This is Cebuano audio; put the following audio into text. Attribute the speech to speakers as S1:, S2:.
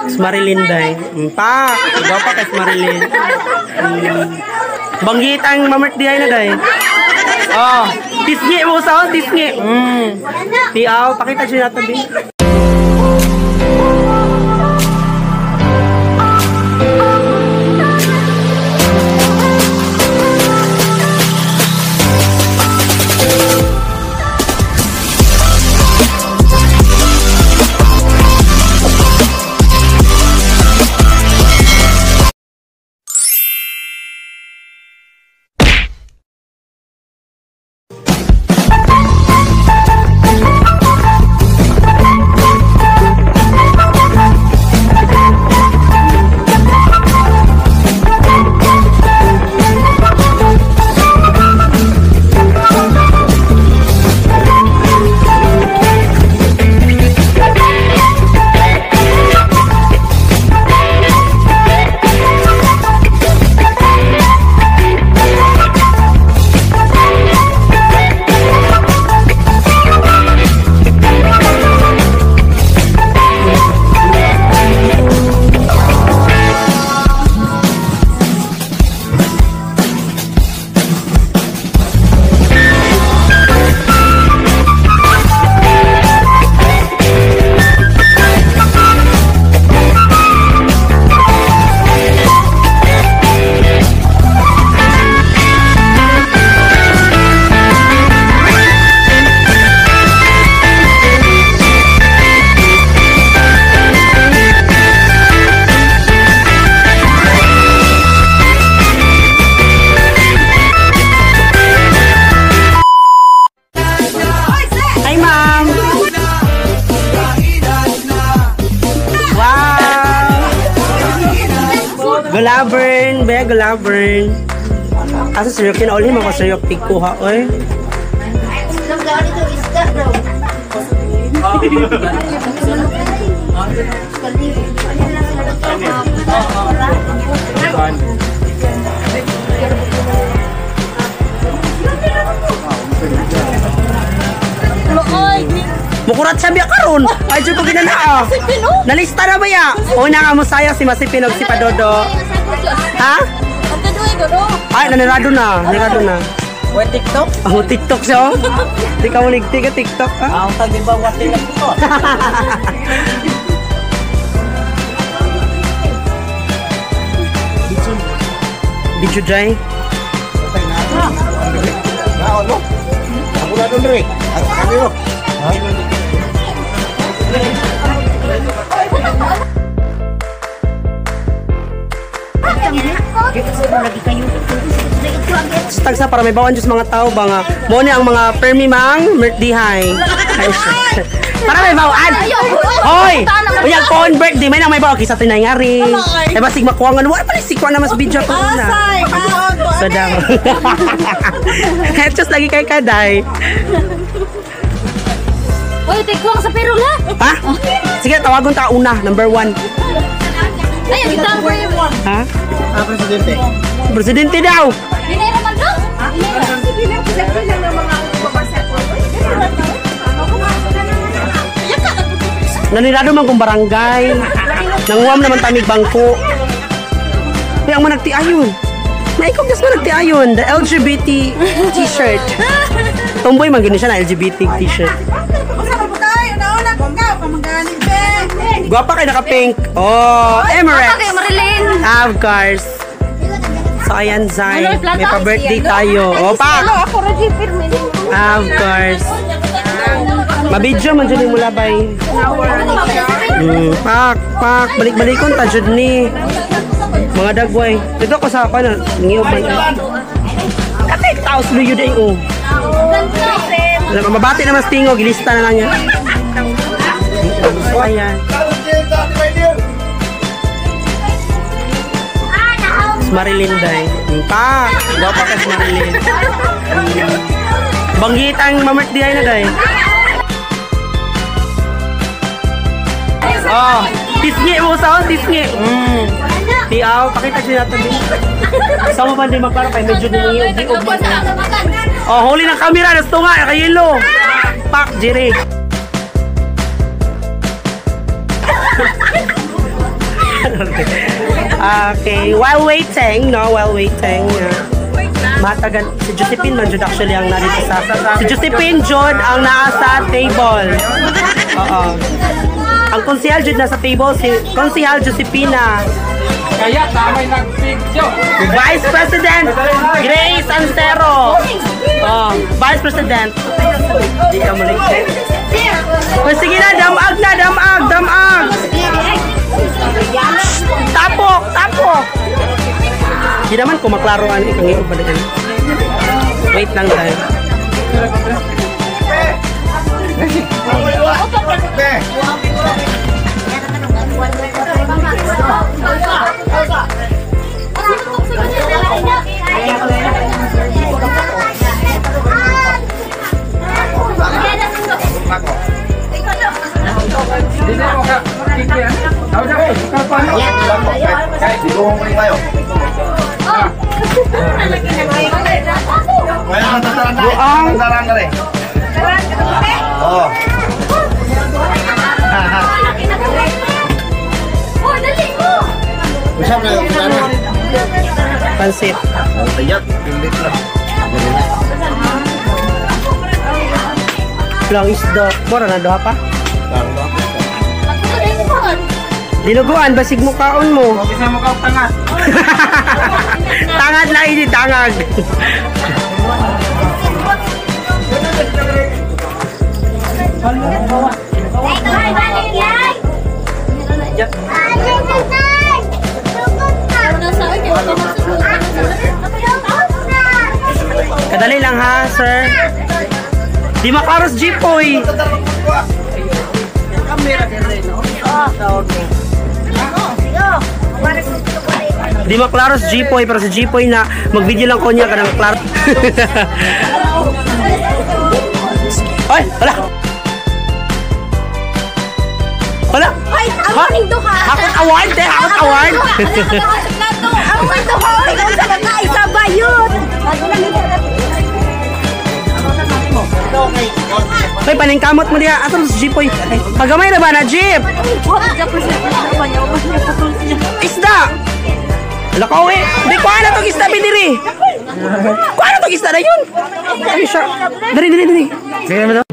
S1: Si Marilyn day. Pa, gwapa kay si Marilyn. Banggitang mamirtdihay na day. Oh, tisngi mo sa tisngi. Tiaw, pakita siya natin din. Gulabern, be gulabern. Asa sir, kinauli mo ko sir yung tigkuha oy. Mukurat sabi karon. Ay jud ko ginanaa. Nalista na ba ya? Una nga mo sayo si Masipinog si Padodo. Ha? Ay, nanirado na. Nanirado na.
S2: Wait, TikTok?
S1: Oh, TikTok siya. Di ka mo nigti ka TikTok, ha?
S2: Ang tagi ba wati na ito?
S1: Video jay. Tagsa para may bawaan Diyos mga tao ba nga mo ni ang mga permi mang birthday. Para may bawaan. Hoy! Unya kon birthday may nang may bawaan kisa tinayari. Ay basig makuha nga wala pa sikwa na mas video to na. So daw. Headshot lagi kay kaday.
S3: Hoy, tigwang sa pero la.
S1: Ha? Sige, tawagon ta una, number 1.
S3: Ay, ang number 1.
S1: Ha?
S2: Ah, presidente.
S1: Presidente daw.
S3: Dinero man daw.
S1: Nanirado man kung barangay. Nanguam naman tamig bangko. Kaya ang managtiayon. Naikog das managtiayon. The LGBT t-shirt. Tomboy man gini siya na LGBT t-shirt. Guwapa kayo naka-pink. Oh, Emirates.
S3: Guwapa kayo, Marilyn.
S1: Of course. So, ayan, Zay. May pa-birthday tayo. Oh, pak! Of course. Mabidyo man dyan yung mula, bay. Pak, pak. Balik-balikon ta, dyan ni. Mga dagway. Dito ko sa ako na. Ngiyog man. Katik, taos luyo din, oh. Mabati naman sa tingog. Ilista na lang niya. So, ayan. Marilyn day. Pa, gwapa ka si Marilyn. Banggitang mamirtdihay na day. Oh, tisngi mo sa tisngi. Tiaw, pakita siya natin din. Sa mo man din magklaro kay medyo dingi og man. Oh, huli ng camera nasto nga kay yelo. Pak, Jerry. Okay, while waiting, no, while waiting. Matagan si Josephine man jud actually ang narito sa si Josephine jud ang naa sa table. Oo. Ang konsehal jud nasa table si Konsehal Josepina.
S2: Kaya tamay nag-picture.
S1: Vice President Grace Ancero. Oh, Vice President. Di ka mo. O sige na, damag na, damag, damag. Tapok, tapok. Di naman ko maklaro ano ikang iubalikan. Wait lang tayo. Buang.
S4: Oh.
S3: Oh, dali mo!
S1: Pansit. Lang isda. Mura na duha pa. Dinuguan, basig mo kaon mo.
S2: Bisa mo ka tangat.
S1: Tangad lang ini, tangag. Kadali lang ha, sir. Di makaros jeep, oy. Di maklaro si Jeepoy, pero si Jeepoy na mag-video lang ko niya kanang klaro. Ay, wala. Wala.
S3: Ay, ang maning duha.
S1: Hakot award, eh, hakot award.
S3: Ang maning duha. Isa ba yun?
S1: Hoy, paningkamot mo diha. Asa si Jeepoy? Pagamay na ba na jeep? Isda. Lakaw eh. Di ko na tong isda biniri. Kuha na tong isda na yun. Ay siya. Dali, dali, dali. Sige mo.